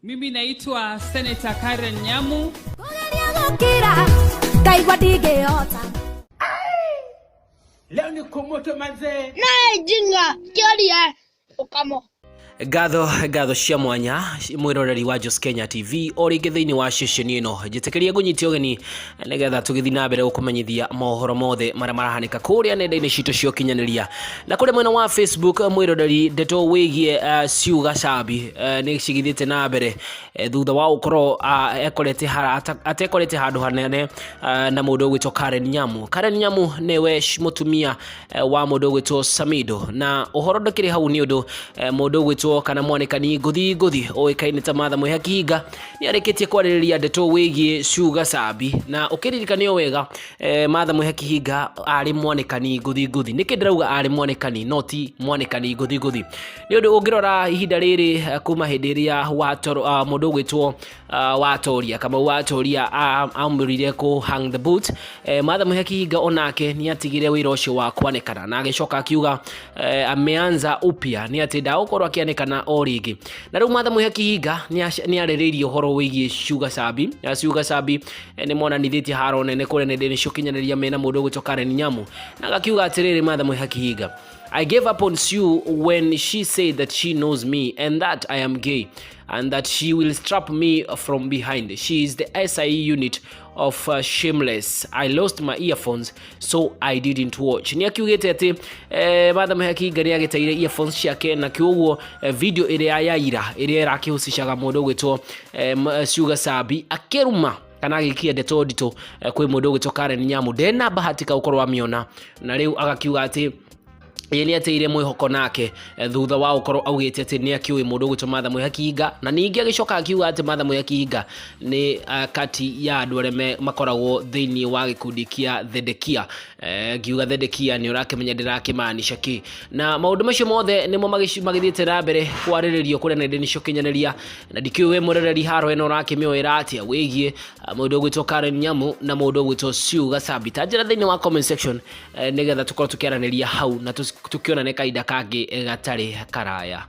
Mimi naitwa Senator Karen Nyamu. Kũgeria gũkira ngaigua ndingĩhota. Leo ni kumoto manzee. Naye jinga kĩoria ũkamo. Ngatho, ngatho cia mwanya mwĩroreri wa Jos Kenya TV o rĩngĩ thĩinĩ wa ceceni ĩno. Njĩtĩkĩria ngũnyite ũgeni nĩgetha tũgĩthiĩ na mbere gũkũmenyithia mohoro mothe marĩa marahanĩka kũrĩa nenda-inĩ citũ cia ũkinyanĩria na kũrĩa mwena wa Facebook. Mwĩroreri, ndeto wĩgiĩ ciuga cambi nĩ cigĩthiĩte na mbere thutha wa gũkorwo ekorete atekorete handũ hanene na mũndũ ũgwĩtwo Karen Nyamu. Karen Nyamu nĩwe mũtumia wa mũndũ ũgwĩtwo Samido, na ũhoro ndũkĩrĩ hau nĩ ũndũ mũndũ ũgwĩtwo kana mwanĩkani ngũthi ngũthi ũĩkaine ta Martha Mwĩhaki Hinga nĩ arĩkĩtie kwarĩrĩria ndeto wĩgiĩ ciuga cambi. Na ũkĩririkane o wega, Martha Mwĩhaki Hinga arĩ mwanĩkani ngũthi ngũthi. Nĩkĩ ndĩrauga arĩ mwanĩkani no ti mwanĩkani ngũthi ngũthi? Nĩ ũndũ ũngĩrora ihinda rĩrĩ, kuma hĩndĩ ĩrĩa mũndũ ũgwĩtwo Watoria, Kamau Watoria, amũrire kũ hang the boot, Martha Mwĩhaki Hinga onake nĩ atigire wĩra ũcio wa kwanĩkana na agĩcoka akiuga ameanza upya, nĩ atĩ ndagũkorwo akĩanĩkana o rĩngĩ. Na rĩu Martha Mwĩhaki Hinga nĩ arĩrĩirie ũhoro wĩgiĩ ciuga cambi. Na ciuga cambi nĩ monanithĩtie haro nene kũrĩa nenda-inĩ cia ũkinyanĩria mena mũndũ ũgwĩtwo Karen Nyamu, na agakiuga atĩrĩrĩ, Martha Mwĩhaki Hinga, "I gave up on Sue when she said that she knows me and that I am gay and that she will strap me from behind. She is the SIE unit of shameless. I lost my earphones, so I didn't watch." Nĩ akiugĩte atĩ Martha Mwĩhaki Hinga nĩ agĩteire earphones ciake na kĩũguo video ĩrĩa ya ira ĩrĩa ĩrakĩhucicaga mũndũ ũgwĩtwo Ciuga Sambi akĩruma kana agĩkia ndeto nditũ kwĩ mũndũ ũgwĩtwo Karen Nyamu ndena bahatika gũkorwo amĩona. Na rĩu agakiuga atĩ ĩĩ nĩ ateire mwĩhoko nake thutha wa gũkorwo augĩte atĩ nĩ akĩũĩ mũndũ ũgwĩtwo Martha Mwĩhaki Hinga. Na ningĩ agĩcoka akiuga atĩ Martha Mwĩhaki Hinga nĩ kati ya andũ arĩa makoragwo thĩinĩ wa gĩkundi kĩa Thedekia. Ngiuga Thedekia nĩ ũrakĩmenya ndĩrakĩmaanisha kĩ. Na maũndũ macio mothe nĩmo magĩthiĩte na mbere kwarĩrĩrio kũrĩa nenda-inĩ cia ũkinyanĩria. Na ndikĩũĩ we mũroreri haro ĩno ũrakĩmĩoera atĩa wĩgiĩ mũndũ ũgwĩtwo Karen Nyamu na mũndũ ũgwĩtwo Ciuga Sambi. Ta njĩra thĩinĩ wa comment section nĩgetha tũkorwo tũkĩaranĩria hau na tũkĩonane kahinda kangĩ gatarĩ karaya.